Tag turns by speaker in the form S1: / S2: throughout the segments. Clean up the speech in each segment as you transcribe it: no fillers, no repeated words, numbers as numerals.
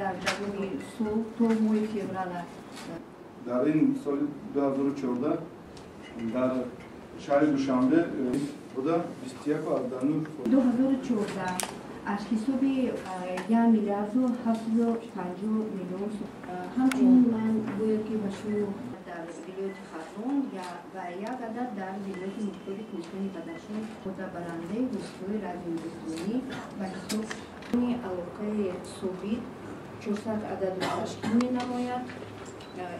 S1: Дар давоми сол то моҳи феврала.
S2: Дар ин соли 2014 дар шаҳри Душанбе буда 21,9.
S1: 2014 аз ҳисоби 1 миллиарду 750 миллион. Ҳамчунин ман бояд ки ба шумо дар вилояти Хатлон ва як адад дар вилояти мухтори Кӯҳистони Бадахшон истифодабарандаи воситаҳои радиоэлектронӣ ба ҳисоб алоқаи собит 400 ададро ташкил менамояд.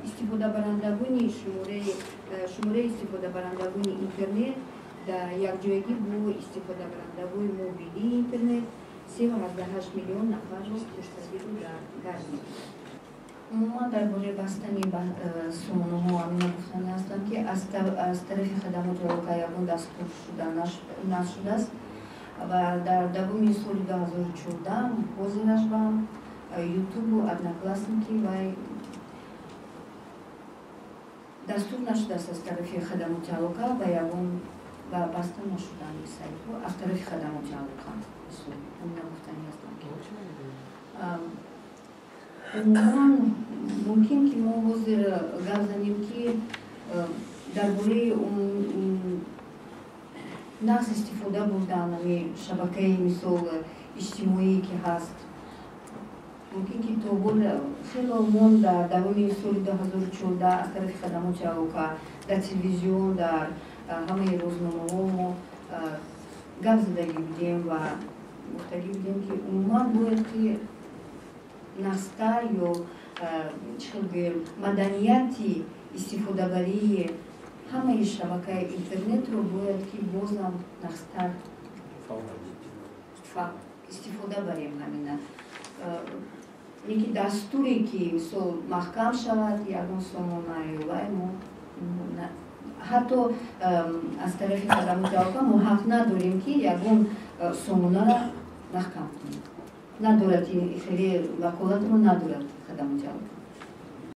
S1: Истифодабарандагони шумораи истифодабарандагони интернет дар якҷоягӣ бо истифодабарандагони мобилии интернет 3,8 миллион нафарро пуштагиро дар бар мегирад.
S3: Умуман, дар бораи бастани сомонаҳо амина гуфтани ҳастам, ки аз тарафи хадамоти алоқа ягон дастур шуда нашудааст ва дар давоми соли 2014 ҳозираш ба Ютубу Одноклассники вай дастур нашудааст аз тарафи хадамоти алоқа ва ягон ва баста нашудани сайтҳо аз тарафи хадамоти алоқа. Амина гуфтани ҳастам, ки умуман мумкин ки мо ҳозир гап занем, ки дар бораи нағз истифода бурдан ами шабакаи, мисол, иҷтимоие ки ҳаст, мумкин ки то ҳол хело мон дар давоми соли 2014 аз тарафи хадамоти алоқа дар телевизион, дар ҳамаи рӯзномаҳо мо гап задагӣ будем ва гуфтагӣ будем, ки умуман бояд ки нағзтар ё, чӣ хел гӯем, маданияти истифодабарии ҳамаи шабакаи интернетро бояд ки бозам нағзтар истифода барем. Ҳамина ки дастуре ки, мисол, маҳкам шавад ягон сомона ё вай, мо ҳатто аз тарафи хадамоти алоқа мо ҳақ надорем, ки ягон сомонаро маҳкам кунем. Надорад, хеле ваколатро надорад хадамоти алоқа.